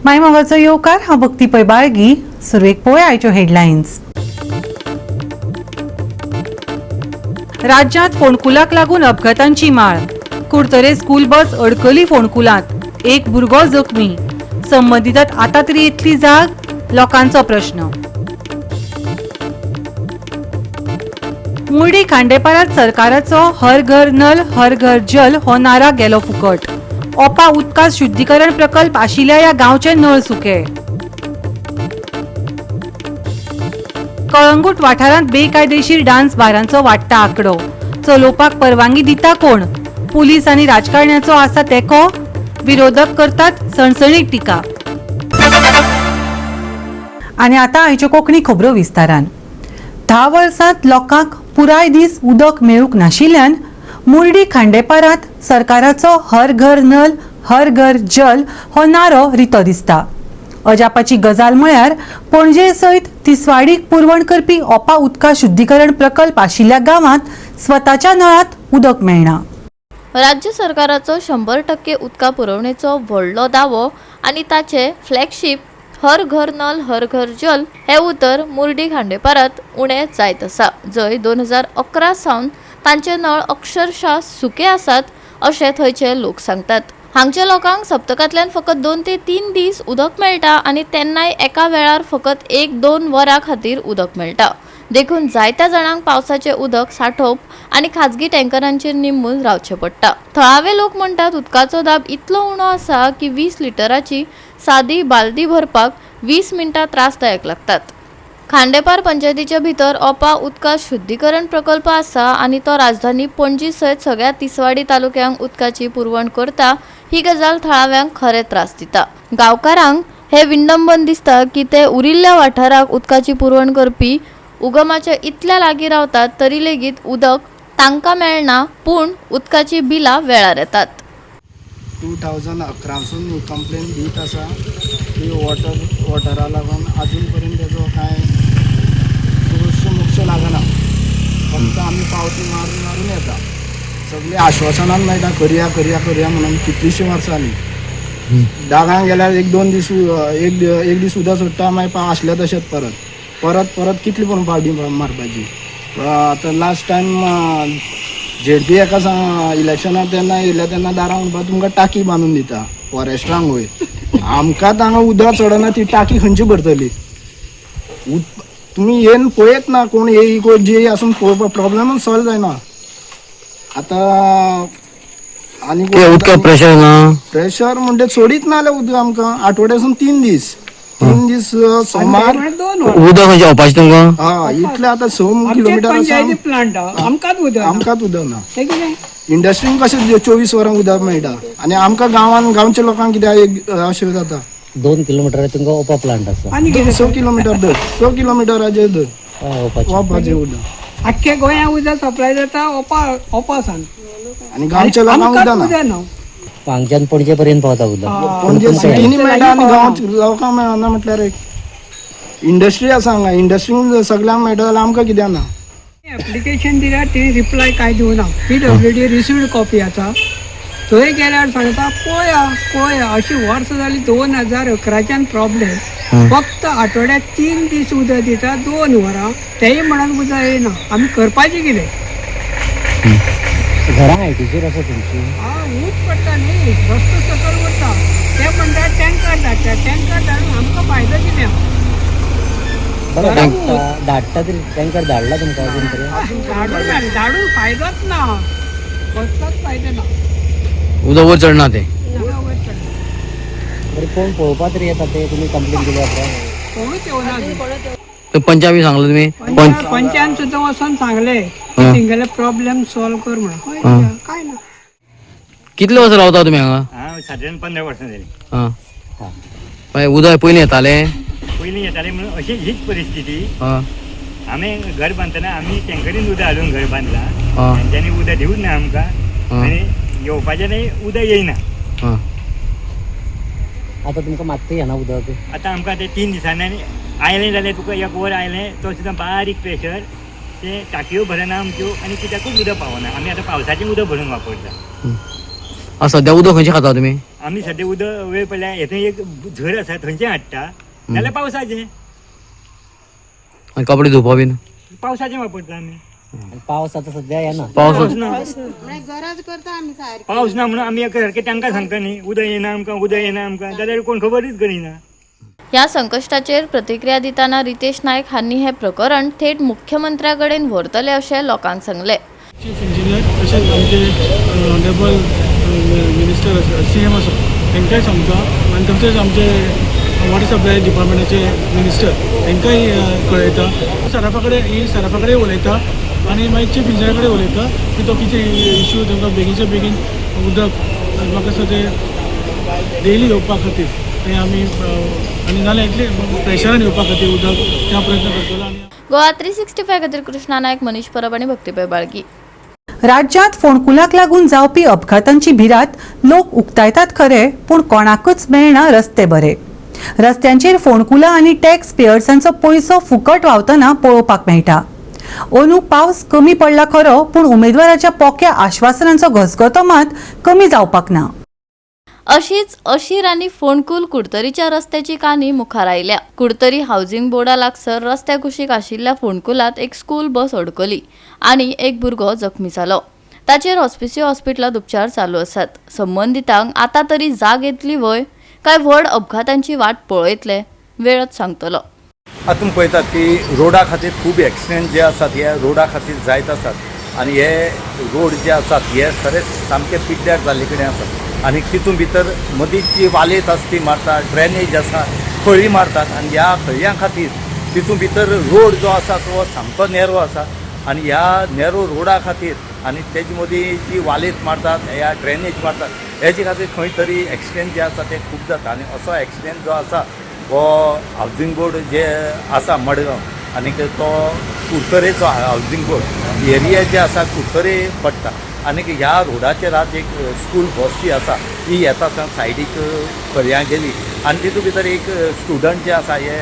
मायमोगाचो येवकार. हांव भक्ती पै बाळगी. सुरवेक पळोवया आयच्यो हेडलायन्स. राज्यांत फोंडकुलाक लागून अपघातांची माळ. कुडतरे स्कूल बस अडकली फोंडकुलांत, एक भुरगो जखमी. संबंदितात आतां तरी येतली जाग, लोकांचो प्रश्न. मुर्डी खांडेपारात सरकाराचो हर घर नल हर घर जल हो नारा गेलो फुकट. ओपा उदका शुद्धीकरण प्रकल्प आशिल्ल्या ह्या गांवचे नळ सुके. कळंगूट वाठारांत बेकायदेशीर डान्स बारांचो वाडटा आंकडो. चलोवपाक परवानगी दिता कोण? पुलीस आनी राजकारण्याचो आसा तेंको. विरोधक करतात सणसणीत टिका. आनी आतां आयच्यो कोंकणी खबरो विस्तारान. 10 वर्सांत लोकांक पुराय दीस उदक मेळूंक नाशिल्ल्यान मुर्डी खांडेपारांत सरकाराचो हर घर नल हर घर जल हो नारो रितो दिसता. अजापाची गजाल म्हळ्यार पणजे सयत तिसवाडीक पुरवण करपी ओपा उदका शुद्धीकरण प्रकल्प आशिल्ल्या गांवांत स्वताच्या नळांत उदक मेळना. राज्य सरकाराचो 100% उदका पुरवणेचो व्हडलो दावो आनी ताचे फ्लॅगशीप हर घर नल हर घर जल हे उतर मुर्डी खांडेपारात उणें जायत आसा, जंय 2011 सावन तांचे नळ अक्षरशः सुके आसात अशें थंयचे लोक सांगतात. हांगच्या लोकांक सप्तकांतल्यान फकत 2 ते 3 दीस उदक मेळटा आनी तेन्नाय एका वेळार फकत 1-2 वरां खातीर उदक मेळटा. देखून जायत्या जाणांक पावसाचें उदक सांठोवप आनी खाजगी टँकरांचेर निंबून रावचें पडटा. थळावे लोक म्हणटात, उदकाचो दाब इतलो उणो आसा की 20 लिटराची सादी बालदी भरपाक 20 मिनटां त्रासदायक लागतात. खांडेपार पंचायतीच्या भितर ओपा उदका शुद्धीकरण प्रकल्प आसा आनी तो राजधानी पणजी सयत सगळ्या तिसवाडी तालुक्यांक उदकाची पुरवण करता. ही गजाल थळाव्यांक खरे त्रास दिता. गांवकारांक हे विडंबन दिसता की ते उरिल्ल्या वाठाराक उदकाची पुरवण करपी उगमाच्या इतल्या लागीं रावतात तरी लेगीत उदक तांकां मेळना, पूण उदकाची बिलां वेळार येतात. 2011सून ही कंप्लेन दीत आसा की वॉटरा लागून अजून पर्यंत तेजो कांय सोल्यूशन मोक्ष लागना. फक्त आमी पावती मारून मारून येता. सगळीं आश्वासनां मेळटा, करया करया करया म्हणून कितलींशीं वर्सां जालीं. डागांक गेल्यार एक दोन दीस, एक एक दीस उदक सोडटा, मागीर आसले तशेंच परत परत परत. कितली पूण पावटी मारपाची? आतां लास्ट टायम झेडपी एका इलेक्शनाक तेन्ना येयले तेन्ना दारां म्हणपा तुमकां टाकी बांदून दिता फॉरेस्टांक वयर. आमकां हांगा उदक चडना, ती टाकी खंयची भरतली? तुमी येवन पळयत ना, कोण येई कोण जे आसून पळोवपा, प्रॉब्लेमूच सॉल्व जायना आतां. आनी उदका प्रेशर ना? प्रेशर म्हणजे सोडीत ना जाल्यार उदक आमकां आठवड्यासून 3 दीस, 3 दीस, सोमार. उदक खंयचें ओपाचें तुमकां? हय, इतलें आतां 6 किलोमिटर आसा. प्लांट आमकांच उदक आमकांच उदक ना. तें कितें? इंडस्ट्रीन कशें 24 वरां उदक मेळटा आनी आमकां गांवान गांवच्या लोकांक कित्याक एक अशें जाता? 2 किलोमिटर तुमकां ओपा प्लांट आसा. आनी कितें? 6 किलोमिटर धर, 6 किलोमिटराचेर धर. हय, ओपाचें. ओपाचें उदक. आख्खे गोंया उदक सप्लाय जाता ओपा ओपा सान. आनी गांवच्या लोकांक उदक ना. उदक ना. हांगच्यान पणजे पर्यंत पावता उदक. पणजे सिटीनी मेळटा आनी गांवच्या लोकांक मेळना. म्हटल्यार एक इंडस्ट्री आसा हांगा, इंडस्ट्रीन सगल्यांक मेळटा जाल्यार आमकां कित्याक ना? एप्लिकेशन दिल्यार ती रिप्लाय कांय दिवना. पीडब्ल्यूडी रिसिव्ड कॉपी आसा. थंय गेल्यार सांगता पळया पळया. अशी वर्सां जाली, 2011च्यान प्रॉब्लेम. फक्त आठवड्याक 3 दीस उदक दिता, 2 वरां, तेय म्हणून उदक येयना. आमी करपाचें कितें? घरां हायटीचेर आसा तुमची? हा, ऊंच पडटा न्ही, रस्तो सकयल वता. ते म्हणटा टँकर धाडटा. टँकर धाडून आमकां फायदो कितें? बरें, धाडटा तरी टँकर धाडला तुमकां अजून पर्यंत? धाडून धाडून फायदोच ना, कसलोच फायदो ना. उदक वयर चडना तें. उदक वयर चडना. बरें, कोण पळोवपा तरी येता ते तुमी कंप्लेन केल्या उपरांत? कोणूच येवना अजून. पंचा बी सांगला तुमी? पंच पंचान सुद्दां वचोन सांगले की तेंगेले प्रॉब्लेम सॉल्व कर म्हणून. हय, काय ना. कितले वर्सां रावता तुमी हांगा? हांव सादारण 15 वर्सां जालीं. आं, मागीर उदक पयलीं येतालें? पयलीं येतालें म्हणून अशी हीच परिस्थिती. आं. आमी घर बांदतना आमी टँकरीन उदक हाडून घर बांदलां. आं. तेंच्यांनी उदक दिवूच ना आमकां. आं. आनी येवपाचें न्ही, उदक येयना. आं. आतां तुमकां मात्तूय येना उदक? आतां आमकां तें 3 दिसांनी आनी आयलें जाल्यार तुका एक वर आयलें, तो सुद्दां बारीक प्रेशर. तें टाकयो भरना आमच्यो आनी कित्याकूच उदक पावना. आमी आतां पावसाचें उदक भरून वापरता. आं, सद्या उदक खंयचें खाता तुमी? आमी सद्या उदक वेळ पडल्यार हेतून एक झर आसा थंयचें हाडटा, नाल्यार पावसाचें. आनी कपडे धुवपा बीन? पावसाचें वापरता आमी. आनी पावस आतां सद्या येना. पावस. पावस ना, पावस ना म्हणून आमी सारकें तांकां सांगता न्ही, उदक येना आमकां, उदक येना आमकां, जाल्यार कोण खबरूच करिना. ह्या संकश्टाचेर प्रतिक्रिया दितना रितेश नायक हांणी हें प्रकरण थेट मुख्यमंत्र्या कडेन व्हरतले अशें लोकांक सांगलें. चीफ इंजिनियर तशेंच आमचे ऑनरेबल मिनिस्टर आसा, सीएम आसा, तांकांय सांगता आनी तशेंच आमचे वॉटर सप्लाय डिपार्टमेंटाचे मिनिस्टर तांकांय कळयता. सराफा कडेन, ही सराफा कडेन उलयता आनी मागीर चीफ इंजिनियरा कडेन उलयता की तो कितें इशू तांकां बेगीनच्या बेगीन उदक म्हाका दिसता तें डेली येवपा खातीर तें आमी आनी नाल्यार इतलें प्रेशरान येवपा खातीर उदक त्या प्रयत्न करतलो आनी गोवा 365 खातीर कृष्णा नायक, मनीष परब आनी भक्तीपै बाळगी. राज्यांत फोंडकुलाक लागून जावपी अपघातांची भिरांत लोक उक्तायतात खरे, पूण कोणाकूच मेळना रस्ते बरे. रस्त्यांचेर फोंडकुलां आनी टॅक्स पेयर्सांचो पयसो फुकट व्हांवतना पळोवपाक मेळटा. अंदू पावस कमी पडला खरो, पूण उमेदवाराच्या पोक्या आश्वासनांचो घसघतो मात कमी जावपाक ना. अशीच अशीर आनी फोंडकूल कुडतरीच्या रस्त्याची काणी मुखार आयल्या. कुडतरी हावजिंग बोर्डा लागसर रस्त्या कुशीक आशिल्ल्या फोंडकुलांत एक स्कूल बस अडकली आनी एक भुरगो जखमी जालो. ताचेर हॉस्पिसियो हॉस्पिटलांत उपचार चालू आसात. संबंदितांक आतां तरी जाग येतली व्हय, काय व्हड अपघातांची वाट पळयतले, वेळच सांगतलो. आतां तुमी पळयतात की रोडा खातीर खूब एक्सिडंट जे आसात हे रोडा खातीर जायत आसात आनी हे रोड जे आसात हे खरेंच सामके पिड्ड्यार जाल्ले कडेन आसात आनी तितून भितर मदींच जी वालेत आसा ती मारतात, ड्रेनेज आसा खळी मारतात आनी ह्या खळयां खातीर तितून भितर रोड जो आसा तो सामको नॅरो आसा आनी ह्या नॅरो रोडा खातीर आनी तेजे मदीं जी वालेत मारतात, ह्या ड्रेनेज मारतात, हेजे खातीर खंय तरी एक्सिडंट जे आसा ते खूब जाता. आनी असो एक्सिडंट जो आसा हो हावजींग बोर्ड जे आसा मडगांव आनी तो कुडतरेचो हावजींग बोर्ड एरिया जे आसा कुडतरे पडटा आनी ह्या रोडाचेर आज एक स्कूल बस जी आसा ती येता आसतना सायडीक खळयां गेली आनी तितूंत भितर एक स्टुडंट जे आसा हे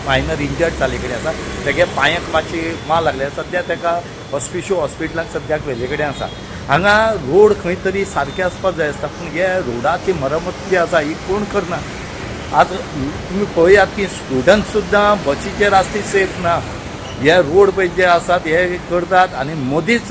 मायनर इंजर्ड जाल्ले कडेन आसा. तेगे पांयाक मातशी मार लागल्या, सद्या ताका हॉस्पिशियो हॉस्पिटलान सद्याक व्हेल्ले कडेन आसा. हांगा रोड खंय तरी सारके आसपाक जाय आसता, पूण हे रोडाची मरम्मत जी आसा ही कोण करना. आज तुमी पळयात की स्टुडंट सुद्दां बसीचेर आसा ती सेफ ना. हे रोड पळय जे आसात हे करतात आनी मदींच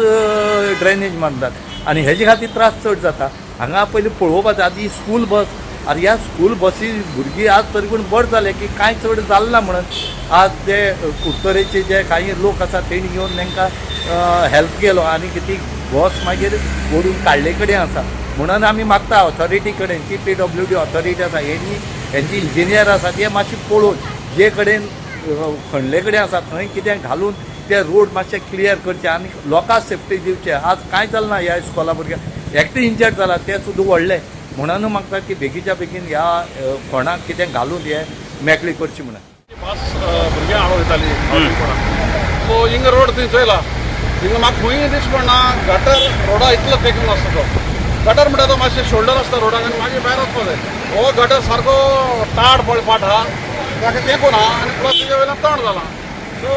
ड्रेनेज मारतात आनी हेजे खातीर त्रास चड जाता. हांगा पयलीं पळोवपाक जाय. आतां ही स्कूल बस, आतां ह्या स्कूल बसी भुरगीं आज तरी पूण बरें जालें की कांय चड जालें ना म्हणून. आज जे कुडतरेचे जे कांय लोक आसात तेणी येवन तांकां हेल्प केलो आनी ती बस मागीर ओडून काडले कडेन आसा. म्हणून आमी मागता ऑथॉरिटी कडेन की पीडब्ल्यूडी ऑथॉरिटी आसा हेणी हेंची इंजिनियर आसा ते मातशे पळोवन जे कडेन खणले कडेन आसा थंय कितें घालून ते रोड मातशे क्लियर करचे आनी लोकांक सेफ्टी दिवचे. आज कांय चलना, ह्या इस्कॉला भुरग्यांक एकटे इंजर्ड जाला, ते सुद्दां व्हडले. म्हणून मागता की बेगीच्या बेगीन ह्या खणाक कितें घालून हे मेकळी करची म्हणून. बस भुरग्यां हाडून वयताली, सो हिंगा रोड थंय चोयला, हिंगा म्हाका खंय दिश्टी पडना गटर. रोडा इतलो तेंकून आसता तो गटर म्हणटा, तो मातशें शोल्डर आसता रोडाक आनी मागीर भायर वचपा जाय. हो गटर सारको ताड पळय पाट आहा, ताका तेंकून आहा आनी प्लस तेजे वयल्यान तण जाला. सो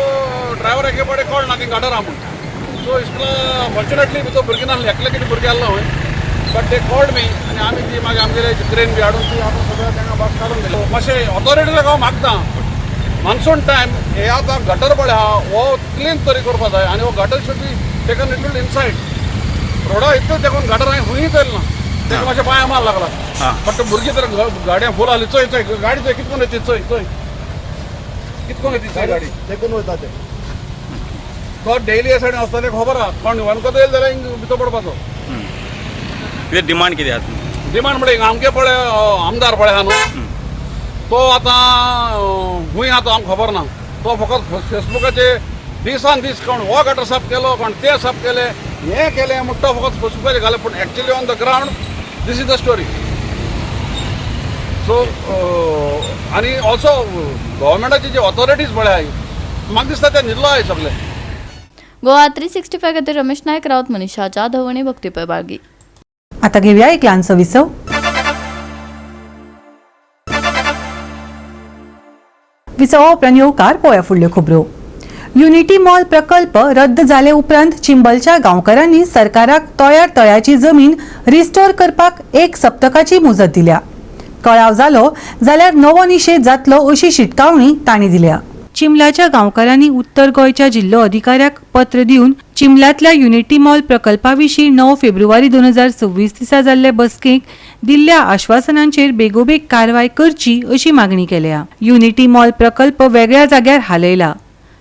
ड्रायव्हर एके फावटी कळना ती गटर आहा म्हूण. सो इतलो फॉर्च्युनेटली भितर भुरगीं नासली, एकले कितें भुरगीं आसलो खंय, बट they called मी आनी आमी ती मागीर आमगेले क्रेन बी हाडून ती आमी सगळ्या तांकां बस काडून दिली. मातशें ऑथॉरिटीक हांव मागता, मान्सून टायम हे आतां गटर पळय आहा हो क्लीन तरी करपा जाय आनी हो gutter should be taken little inside. रोडा इतलो तेकून गटर हांवें खंयूय चोयलें ना. तेका मातशें पांया मार लागला, बट भुरगीं तर गाडयां फूल आसली. चोय चोय गाडी चोय कितकोन येता, चोय चोय कितकोन येता चोय गाडी. तेकून वयता ते. तो डेली ह्या सायडीन आसता, तेका खबर आहा कोण वनकत येयले जाल्यार हिंग भितर पडपाचो. कितें डिमांड कितें आसा? डिमांड म्हणजे आमगे पळय आमदार पळय आहा न्हू, तो आतां खंय आहा तो आमकां खबर ना. तो फकत फेसबुकाचेर दिसान दीस कोण हो गटर साफ केलो, कोण ते साफ केले, हें केलें म्हण तो फकत फेसबुकाचेर घाले, पूण actually on the ground this is the story. So आनी ऑल्सो गव्हर्मेंटाची जी ऑथॉरिटीज पळय आहाय, म्हाका दिसता ते न्हिदलो आहाय सगळे. गोवा 365 खातीर रमेश नायक रावत, मनीषा जाधव आनी भक्तीपै बाळगी. आता घेऊया एक ल्हानसो विसव. विसवा उपरांत येवकार. पळोवया फुडल्यो खबरो. युनिटी मॉल प्रकल्प रद्द जाले उपरांत चिंबलच्या गांवकारांनी सरकाराक तोयार तळ्याची जमीन रिस्टोर करपाक एक सप्तकाची मुजत दिल्या. कळाव जालो जाल्यार नवो निशेध जातलो अशी शिटकावणी तांणी दिल्या. चिंबलाच्या गांवकारांनी उत्तर गोंयच्या जिल्लो अधिकाऱ्याक पत्र दिवन चिंबलांतल्या युनिटी मॉल प्रकल्पा विशीं 9 फेब्रुवारी 2026 दिसा जाल्ले बसकेक दिल्ल्या आश्वासनांचेर बेगोबेग कारवाय करची अशी मागणी केल्या. युनिटी मॉल प्रकल्प वेगळ्या जाग्यार हालयला.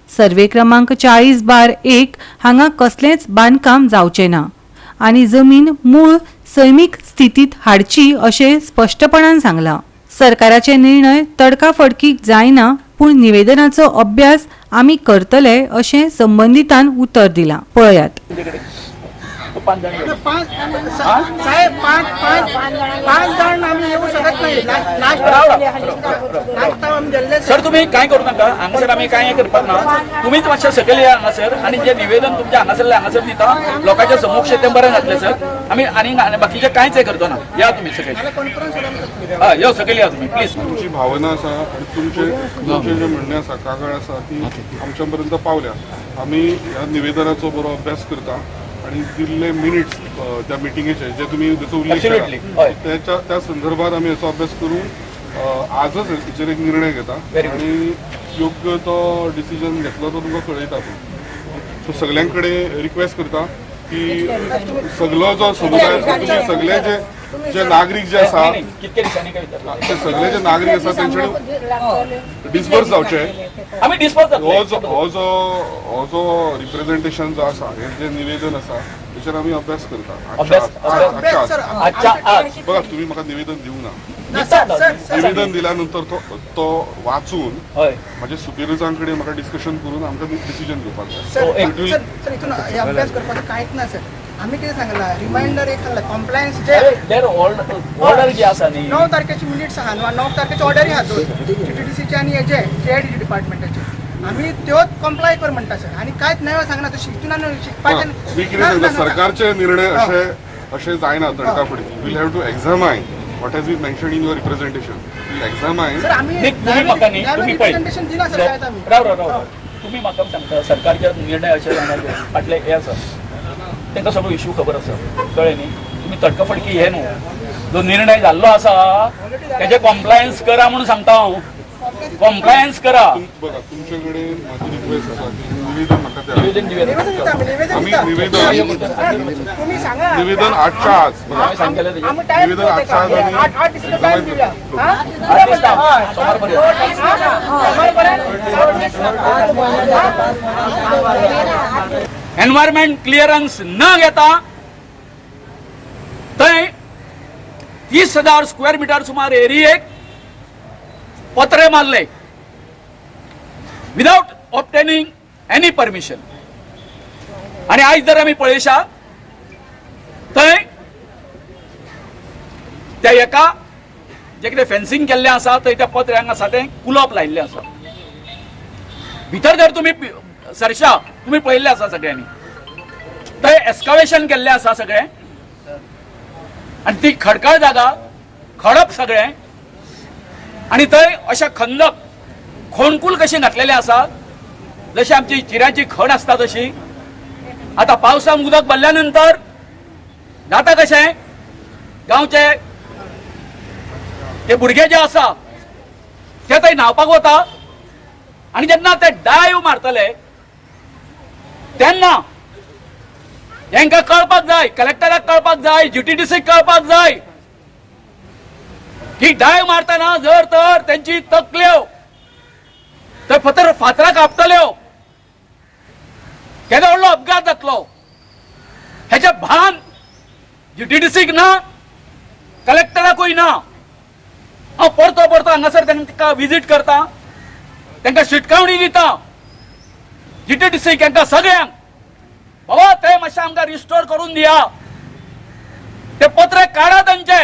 सर्वे क्रमांक 40/1 हांगा कसलेंच बांदकाम जावचें ना आनी जमीन मूळ सैमीक स्थितीत हाडची अशें स्पश्टपणान सांगलां. सरकाराचे निर्णय तडकाफडकीक जायना, पूण निवेदनाचो अभ्यास आमी करतले अशें संबंदितान उतर दिलां. पळयात. सर तुम्ही काय करू नका, हांगासर आमी काय करपाक ना, तुमीच मातशें सकयल या हांगासर आनी जे निवेदन तुमच्या हांगासरले हांगासर दिता लोकांच्या समक्ष तें बरें जातलें सर. आमी आनी बाकीचें कांयच हें करचो ना. या तुमी सकयल, हय यो सकयल या तुमी प्लीज. तुमची भावना आसा आनी तुमचे तुमचे जे म्हणणें आसा, कागाळ आसा ती आमच्या पर्यंत पावल्या. आमी ह्या निवेदनाचो बरो अभ्यास करता आनी दिल्ले मिनिट्स त्या मिटिंगेचे जे तुमी ताचो उल्लेख केला त्याच्या त्या संदर्भात आमी हाचो अभ्यास करून आजच हेचेर एक निर्णय घेता आनी योग्य तो डिसिजन घेतलो तो तुमकां कळयता. सो सगळ्यां कडेन रिक्वेस्ट करता की सगळो जो समुदाय आसा, तुमी सगळे जे जे नागरीक जे आसा ते सगळे जे नागरीक आसा तेंचे कडेन डिस्पर्स जावचे. हो जो रिप्रेझेंटेशन जो आसा, हे जे निवेदन आसा तेचेर आमी अभ्यास करता. बघा, तुम्ही म्हाका निवेदन दिवंक ना, निवेदन दिल्या नंतर तो वाचून म्हाजे सुपिरियर्सां कडेन म्हाका डिस्कशन करून आमकां डिसिजन घेवपाक जाय. अभ्यास करपाचो कांयच ना सर. आमी कितें सांगला, रिमायंडर एक सांगला, कॉम्प्लायन्स जे ऑर्डर जी आसा न्ही 9 तारखेची मिनिट्स आहा न्हू, 9 तारखेची ऑर्डरी आहा दोन जीटीडीसीचे आनी हेजे जीआयडी डिपार्टमेंटाचे, आमी त्योच कॉम्प्लाय कर म्हणटा सर. आनी कांयच नवें सांगना, तो शिकतना शिकपाचें. मी कितें सांगता, सरकारचे निर्णय अशे अशे जायना तडकाफडकी. We'll have to examine what has been mention in your representation. We'll examine. Sir आमी रिप्रेझेंटेशन दिना सर. कांयच आमी राव राव राव, तुमी म्हाका सांगता सरकारचे निर्णय अशे जायना फाटले हे आसा, तांकां सगळो इश्यू खबर आसा, कळ्ळें न्ही. तुमी तडकाफडकी हे न्हू, जो निर्णय जाल्लो आसा तेजे कॉम्प्लायन्स करा म्हणून सांगता हांव. कॉम्प्लायन्स करा. बघा, तुमचे कडेन म्हाजी रिक्वेस्ट आसा की निवेदन म्हाका द्या. निवेदन दिवया. आमी निवेदन आठच्या आज, निवेदन आठच्या आज आनी एनवायरमेंट क्लियरन्स न घेता थंय 30,000 स्क्वेअर मिटर सुमार एरियेक पत्रे मारले विदाउट ऑब्टेनिंग एनी परमिशन. आनी आयज जर आमी पळयशा थंय त्या एका जे कितें फेन्सिंग केल्लें आसा थंय त्या पत्र्यांक आसा तें कुलप लायिल्लें आसा. भितर जर तुमी सरशा तुमी पळयल्लें आसा सगळ्यांनी, थंय एस्कावेशन केल्लें आसा सगळें आनी ती खडकाळ जागा खडप सगळें आनी थंय अशा खंदक खोणकूल कशें घातलेलें आसा, जशें आमची चिऱ्याची खण आसता तशी. आतां पावसान उदक भरल्या नंतर जाता कशें, गांवचे ते भुरगे जे आसा ते थंय न्हांवपाक वता आनी जेन्ना ते डायव मारतले तेन्ना हेंकां कळपाक जाय, कलेक्टराक कळपाक जाय, जीटीडीसीक कळपाक जाय की डायव मारतना जर तर तेंची तकल्यो तर फातर फातरां कापतल्यो, केदो व्हडलो अपघात जातलो हेचें भान जीटीडीसीक ना, कलेक्टराकूय ना. हांव परतो परतो हांगासर तांकां विजीट करता, तांकां शिटकावणी दिता, जीटीडीसीक तांकां सगळ्यांक, बाबा ते मातशें आमकां रिस्टोर करून दिया, ते पत्रे काडा तांचे.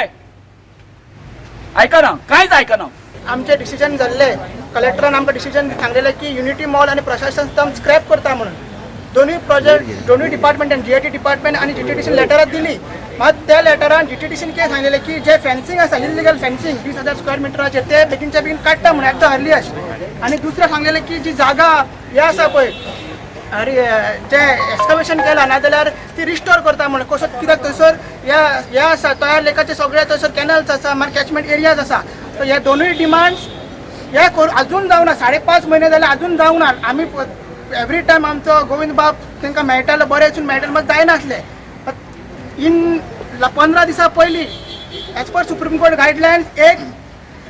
आयकना, कांयच आयकना. आमचे डिसिजन जाल्ले, कलेक्टरान आमकां डिसिजन सांगलेलें की युनिटी मॉल आनी प्रशासन स्तंभ स्क्रॅप करता म्हणून. दोनूय प्रोजेक्ट दोनूय डिपार्टमेंटान जीआयटी डिपार्टमेंट आनी जीटीडीसीन लेटरां दिली. मात त्या लेटरान जीटीडीसीन कितें सांगलेलें की जे फेन्सिंग आसा इल्लिगल फेन्सिंग 20,000 स्क्वेअर मिटराचेर ते बेगीनच्या बेगीन काडटा म्हणून एट the earliest. आनी दुसरें सांगलेलें की जी जागा हे आसा पळय जे एक्सकवेशन केलां नाजाल्यार ती रिस्टोर करता म्हणून कसो कित्याक थंयसर ह्या ह्या आसा तयार लेकाचे सगळे थंयसर कॅनल्स आसा, मागीर कॅचमेंट एरियाज आसा. सो हे दोनूय डिमांड्स हे अजून जावना. 5.5 म्हयने जाले अजून जावना. आमी एवरी टायम आमचो गोविंद बाब तांकां मेळटालो, बरें वचून मेळटालो, मात जायनासले. इन 15 दिसां पयलीं as per Supreme Court guidelines एक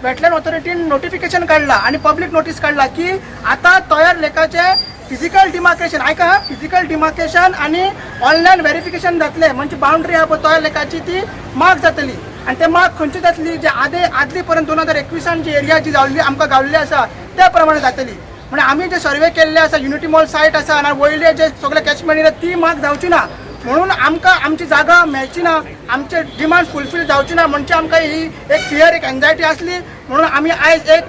वेटलँड ऑथॉरिटीन नोटिफिकेशन काडला आनी पब्लीक नोटीस काडला की आतां तयार लेकाचे फिजिकल डिमार्केशन, आयका, फिजिकल डिमार्केशन आनी ऑनलायन वेरिफिकेशन जातलें. म्हणजे बाउंड्री आहा पळय तयार लेकाची ती मार्क जातली आनी ते मार्क खंयची जातली, जे आदे आदली पर्यंत 2021 जी एरिया जी जाल्ली आमकां गावल्ली आसा त्या प्रमाणे जातली. म्हणजे आमी जे सर्वे केल्ले आसा युनिटी मॉल सायट आसा आनी वयले जे सगळे कॅचमेंट एरिया ती मार्क जावची ना म्हणून आमकां आमची जागा मेळची ना, आमचे डिमांड फुलफील जावची ना. म्हणजे आमकां ही एक फियर, एक एन्जायटी आसली म्हणून आमी आयज एक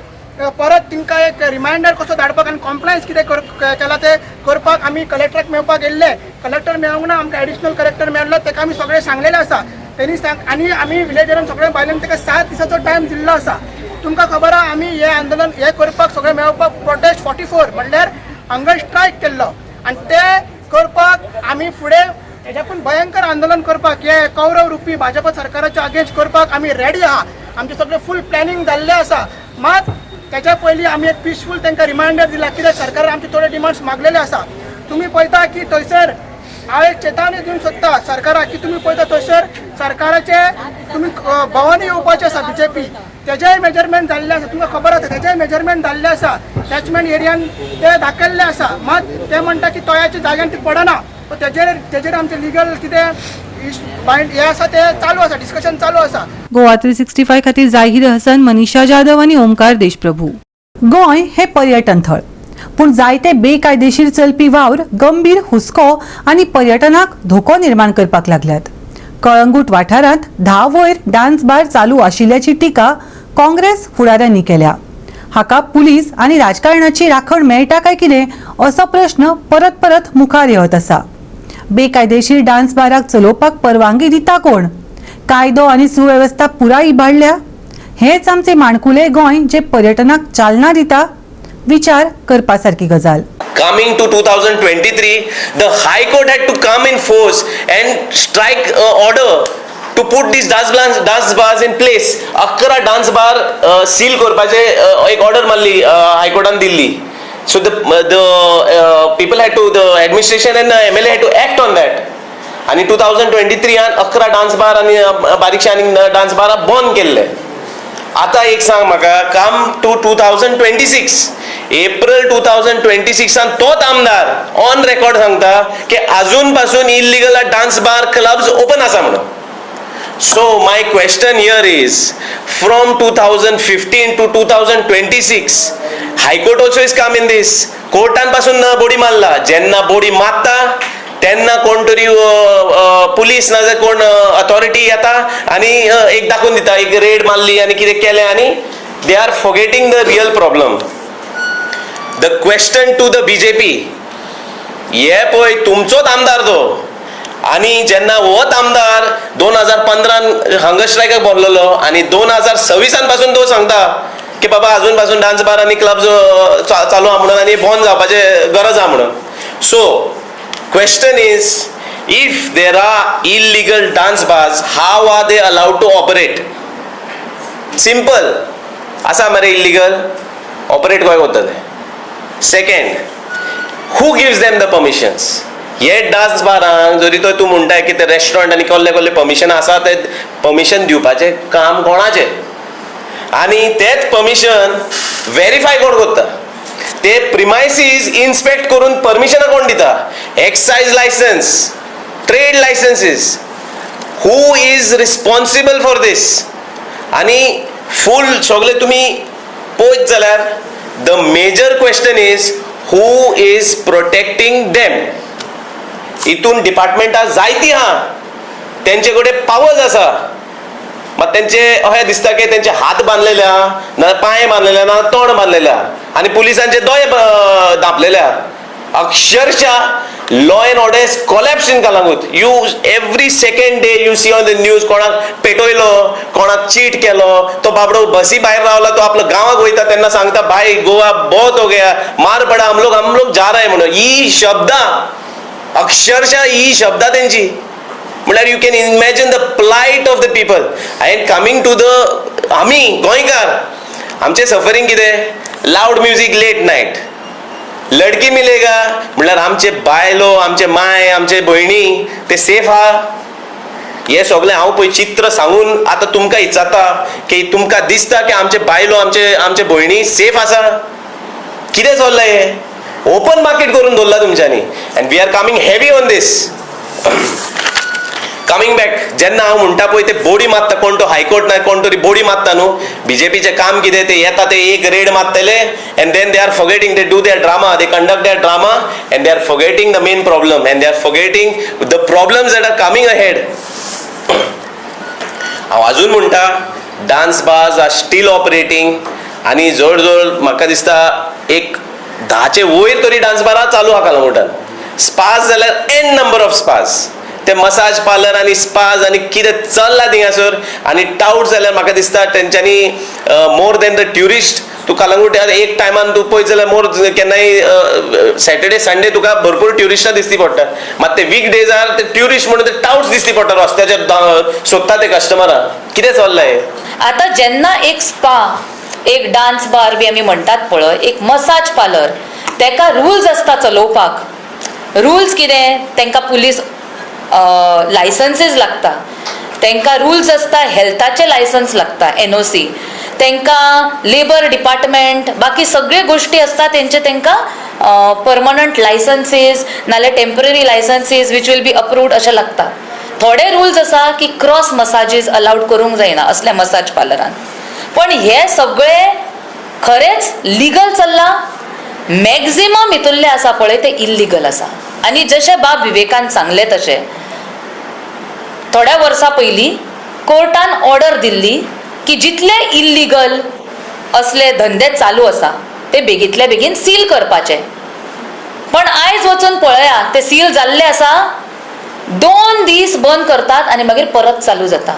परत तांकां एक रिमायंडर कसो धाडपाक आनी कॉम्प्लायन्स कितें केलां तें करपाक आमी कलेक्टराक मेळपाक गेल्ले. कलेक्टर मेळोंक ना, आमकां एडिशनल कलेक्टर मेळ्ळो, ताका आमी सगळें सांगलेलें आसा. तेणी सांग आनी आमी विलेजरान सगळ्या बायलांक ताका 7 दिसाचो टायम दिल्लो आसा. तुमकां खबर आहा आमी हें आंदोलन हें करपाक सगळें मेळोवपाक प्रोटेस्ट 44 म्हणल्यार हंगर स्ट्रायक केल्लो आनी ते करपाक आमी फुडें हेज्याकून भयंकर आंदोलन करपाक हे कौरव रुपी भाजपा सरकाराच्या अगेन्स्ट करपाक आमी रेडी आहा. आमचें सगळें फूल प्लॅनिंग जाल्लें आसा. मात तेच्या पयलीं आमी एक पिसफूल तांकां रिमायंडर दिला कित्याक सरकारान आमचे थोडे डिमांड्स मागलेले आसा. तुमी पळयता की थंयसर हांव एक चेतावणी दिवंक सोदता सरकाराक की तुमी पळयता थंयसर सरकाराचे तुमी भवन येवपाचें आसा बीजेपी, तेजेय मेजरमेंट जाल्लें आसा, तुमकां खबर आसा तेजेय मेजरमेंट जाल्लें आसा, कॅचमेंट एरियान ते दाखयल्लें आसा. मात ते म्हणटा की तोयाच्या जाग्यान ती पडना, तेजेर आमचें लिगल कितें बायंड हे आसा ते चालू आसा, डिस्कशन चालू आसा. गोवा 365 खातीर जाहीर हसन, मनीषा जाधव आनी ओमकार देशप्रभू. गोंय हे पर्यटन थळ, पूण जायते बेकायदेशीर चलपी वावर गंभीर हुस्को आनी पर्यटनाक धोको निर्माण करपाक लागल्यात. कळंगूट वाठारांत 10 वयर डान्स बार चालू आशिल्ल्याची टिका काँग्रेस फुडाऱ्यांनी केल्या. हाका पुलीस आनी राजकारणाची राखण मेळटा काय कितें असो प्रश्न परत परत मुखार येत आसा. बेकायदेशीर डान्स बाराक चलोवपाक परवानगी दिता कोण? कायदो आनी सुवेवस्था पुराय इबाडल्या. हेच आमचे माणकुले गोंय जे पर्यटनाक चालना दिता, विचार करपा सारकी गजाल. Coming to 2023, the High Court had to come in force and strike order to put these dance bars in place. 11 dance bar seal करपाचे एक ऑर्डर मारली हायकोर्टान दिल्ली. So the people had to, the administration and the MLA had to act on that. आणि 2023 11 dance bar आनी बारीकशे आनी dance bar बंद केल्ले. आतां एक सांग म्हाका, कम टू 2026, एप्रिल 2026 तोच आमदार ऑन रेकॉर्ड सांगता की अजून पासून illegal dance bar clubs open आसा म्हणून. So my question here is, from 2015 to 2026, High Court also is come in this. कोर्टान पासून बोडी मारला. जेन्ना बोडी मारता तेन्ना कोण तरी पुलीस ना जाल्यार कोण अथॉरिटी येता आनी एक दाखोवन दिता, एक रेड मारली आनी कितें केलें आनी they are forgetting the real problem. The question to the BJP, हे पळय तुमचोच आमदार तो, आनी जेन्ना होच आमदार 2015 हंगर स्ट्रायकाक बसलेलो आनी 2026 पासून तो सांगता की बाबा अजून पासून डान्स बार आनी क्लब चालू आहा म्हणून आनी बंद जावपाचे गरज आहा म्हणून. So question is, if there are illegal dance bars, how are they allowed to operate? Simple आसा मरे, इलिगल ऑपरेट खंय करतले? Second, who gives them the permissions? हे डान्स बारांक जरी तर तूं म्हणटाय की ते रेस्टॉरंट आनी कसले कसले परमिशन आसा, ते परमिशन दिवपाचें काम कोणाचें आनी तेच परमिशन वेरीफाय कोण करता? ते प्रिमायसीस इन्स्पेक्ट करून परमिशनां कोण दिता? Excise licence, trade licenses, who is responsible for this? आनी फूल सगळे तुमी पळयत जाल्यार the major question is, who is protecting them? हितून डिपार्टमेंटां जायतीं आहा, तेंचे कडेन पावर्स आसा, मात तेंचे अशें दिसता की तेंचे हात बांदलेले आहा, ना पांय बांदलेले, ना तोंड बांदलेले आहा आनी पुलिसांचे दोळे धांपलेले आहा. अक्षरशः Law and order is collapse in Calangute. You every second day you see on the news कोणाक पेटयलो, कोणाक चीट केलो. तो बाबडो बसी भायर रावला, तो आपलो गांवाक वयता तेन्ना सांगता, "भाई, गोवा बहुत हो गया, मार पडा, हम लोग जा रहे" म्हणून. ही शब्दां, अक्षरशः ही शब्दां तेंची. म्हळ्यार you can imagine the plight of the people. And coming to the आमी गोंयकार, आमचें सफरींग कितें? लाउड म्युजीक, लेट नायट, लडकी मिलेगा. म्हणल्यार आमचे बायलो, आमचे माय, आमचे भयणी ते सेफ आहा? हे सगळें हांव पळय चित्र सांगून आतां तुमकां विचारता की तुमकां दिसता की आमचे बायलो, आमचे भयणी सेफ आसा? कितें चल्लां हें? ओपन मार्केट करून दवरला तुमच्यांनी and we are coming heavy on this. Coming back, जेन्ना हांव म्हणटा पळय, ते बोडी मारता कोण तो, हायकोर्ट ना कोण तरी बोडी मारता न्हू. बीजेपीचें काम कितें? ते येता, ते एक red मारतले and then they are forgetting. They do their drama, they conduct their drama and they are forgetting the main problem and they are forgetting the problems that are coming ahead. हांव अजून म्हणटा, dance bars are still operating आनी जवळ जवळ म्हाका दिसता एक 10चे वयर तरी डान्स बारां चालू आहा कलंगूटान. स्पाज जाल्यार एन नंबर ऑफ स्पाज. ते मसाज पार्लर आनी स्पाज आनी कितें चल्लां थिंगासर. आनी टावट जाल्यार म्हाका दिसता तेंच्यांनी मोर देन the tourist. तूं कलंगूट एक टायमान तूं पळयत जाल्यार मोर केन्नाय सॅटर्डे संडे तुका भरपूर ट्युरिस्टां दिसती पडटा. मात ते वीक डेजार ते ट्युरिस्ट म्हणून ते टावट्स दिसती पडटा, रस्त्याचेर सोदता ते कस्टमरां. कितें चल्लां हें? आता जेन्ना एक स्पा, एक डान्स बार बी आमी म्हणटात पळय, एक मसाज पार्लर, तेका रुल्स आसता चलोवपाक. रुल्स कितें? तांकां पुलीस लायसन्सीस लागता, तांकां रुल्स आसता, हेल्थाचे लायसन्स लागता, एनओसी, तांकां लेबर डिपार्टमेंट, बाकी सगळे गोश्टी आसता तेंचे. तांकां परमनंट लायसन्सीस नाल्यार temporary licenses which will be approved अशें लागता. थोडे रुल्स आसा की क्रॉस मसाजीस अलाउड करूंक जायना असल्या मसाज पार्लरान. पण हे सगळे खरेंच लिगल चल्लां? मॅक्झिमम हितूनले आसा पळय ते इल्लिगल आसा. आनी जशें बाब विवेकान सांगलें तशें थोड्या वर्सां पयलीं कोर्टान ऑर्डर दिल्ली की जितले इल्लिगल असले धंदे चालू आसा ते बेगींतले बेगीन सील करपाचे. पण आयज वचून पळया, ते सील जाल्ले आसा? 2 दीस बंद करतात आनी मागीर परत चालू जाता.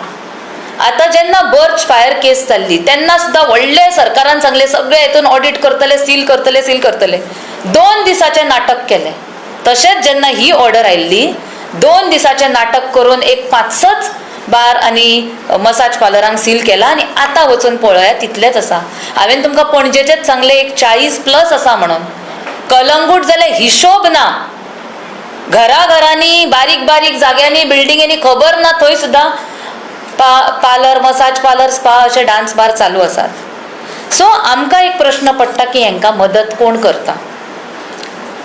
आतां जेन्ना बर्च फायर केस जाल्ली तेन्ना सुद्दां व्हडले सरकारान सांगलें, सगळे हितून ऑडिट करतले, सील करतले, सील करतले. 2 दिसाचें नाटक केलें. तशेंच जेन्ना ही ऑर्डर आयिल्ली, 2 दिसाचें नाटक करून एक पांच सच बार आनी मसाज पार्लरांक सील केला आनी आतां वचून पळया, तितलेच आसा. हांवें तुमकां पणजेचेच सांगलें, एक 40 प्लस आसा म्हणून. कलंगूट जाल्यार हिशोब ना. घरा घरांनी, बारीक बारीक जाग्यांनी, बिल्डिंगेनी, खबर ना थंय सुद्दां parlour, massage parlour, spa अशे डान्स बार चालू आसात. सो आमकां एक प्रश्न पडटा की हेंकां मदत कोण करता?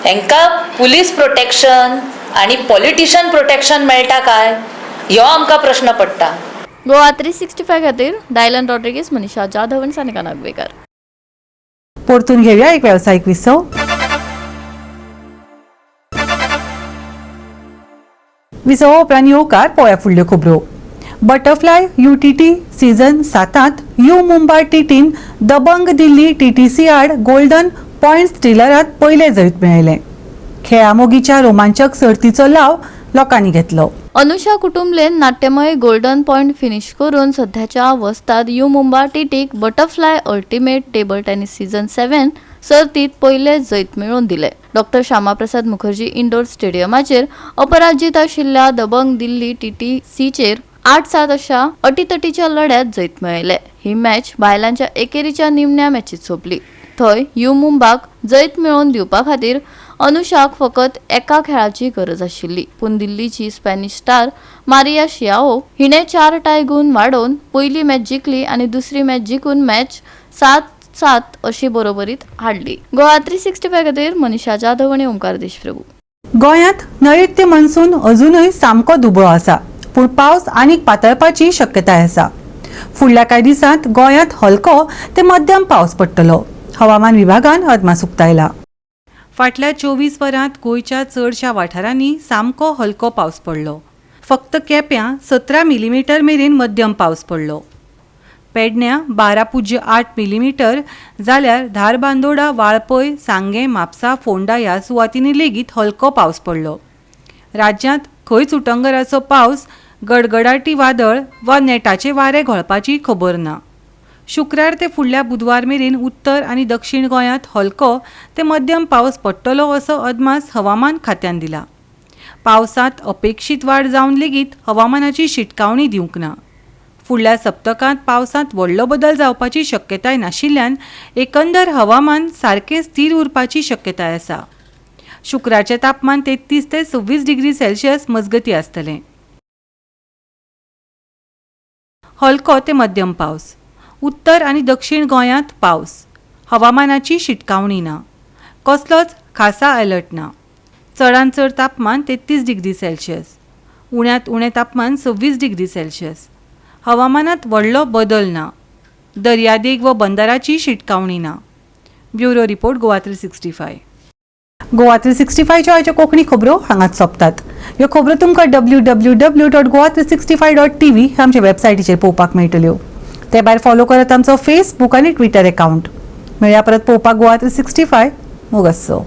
हेंकां पुलीस प्रोटेक्शन आनी पॉलिटिशन प्रोटेक्शन मेळटा काय, ह्यो आमकां प्रश्न पडटा. गोवा 365 खातीर डायलन रॉड्रिगीस, मनीषा जाधव आनी सानिका नागवेकर. परतून घेऊया एक व्यावसायिक विसव. विसवा उपरांत येवकार. पळोवया फुडल्यो खबरो. बटरफ्लाय यूटीटी सीझन 7त you Mumba टीटीन दबंग दिल्ली टीटीसी आड गोल्डन पॉयंट्स ट्रिलरात पयलें जैत मेळयलें. खेळामोगीच्या रोमांचक सर्तीचो लाव लोकांनी घेतलो. अनुषा कुटुंबलेन नाट्यमय गोल्डन पॉयंट फिनिश करून सध्याच्या वस्ताद you Mumba टीटीक butterfly ultimate table tennis season 7 सर्तीत पयले जैत मेळोवन दिले. डॉक्टर श्यामाप्रसाद मुखर्जी इंडोर स्टेडियमाचेर अपराजित आशिल्ल्या दबंग दिल्ली टीटीसीचेर 8-7 अशा अटीतटीच्या लढ्यात जैत मेळयले. ही मॅच बायलांच्या एकेरीच्या निमण्या मॅचीत सोंपली. थंय you मुंबाक जैत मेळोवन दिवपा खातीर अनुषाक फकत एका खेळाची गरज आशिल्ली. पूण दिल्लीची स्पॅनिश स्टार मारिया शियाओ हिणे 4 टाय गुण वाडोवन पयली मॅच जिखली आनी दुसरी मॅच जिखून मॅच 7-7 अशी बरोबरीत हाडली. गोवा 365 खातीर मनीषा जाधव आनी ओंकार देशप्रभू. गोंयांत नैऋत्य मॉन्सून अजूनय सामको दुबळो आसा, पूण पावस आनीक पातळपाची शक्यताय आसा. फुडल्या कांय दिसांत गोंयांत हलको ते मध्यम पावस पडटलो, हवामान विभागान अदमास उक्तायला. फाटल्या 24 वरांत गोंयच्या चडशा वाठारांनी सामको हलको पावस पडलो. फक्त केप्यां 17 मिलीमिटर मेरेन मध्यम पावस पडलो. पेडण्यां 12.08 मिलीमिटर जाल्यार धारबांदोडा, वाळपय, सांगें, म्हापसा, फोंडा ह्या सुवातींनी लेगीत हलको पावस पडलो. राज्यांत खंयच उटंगराचो पावस, गडगडाटी वादळ वा नेटाचे वारे घोळपाची खबर ना. शुक्रार ते फुडल्या बुधवार मेरेन उत्तर आनी दक्षिण गोंयांत हलको ते मध्यम पावस पडटलो असो अदमास हवामान खात्यान दिला. पावसांत अपेक्षीत वाड जावन लेगीत हवामानाची शिटकावणी दिवंक ना. फुडल्या सप्तकांत पावसांत व्हडलो बदल जावपाची शक्यताय नाशिल्ल्यान एकंदर हवामान सारकें स्थीर उरपाची शक्यताय आसा. शुक्राचें तापमान 33 ते 26 डिग्री सेल्सियस मजगतीं आसतलें. हलको ते मध्यम पावस. उत्तर आनी दक्षिण गोंयांत पावस. हवामानाची शिटकावणी ना. कसलोच खासा अलर्ट ना. चडांत चड तापमान 33 डिग्री सेल्सियस, उण्यांत उणें तापमान 26 डिग्री सेल्सियस. हवामानात व्हडलो बदल ना. दर्यादेग व बंदराची शिटकावणी ना. Bureau report, Goa 365. Goa 365च्यो आयच्यो कोंकणी खबरो हांगाच सोंपतात. ह्यो खबरो तुमकां www.goa365.tv ह्या आमच्या वेबसायटीचेर पळोवपाक मेळटल्यो. ते भायर फॉलो करात आमचो फेसबूक आनी ट्विटर एकावंट. मेळया परत पळोवपाक गोवा 365. मोग आसचो.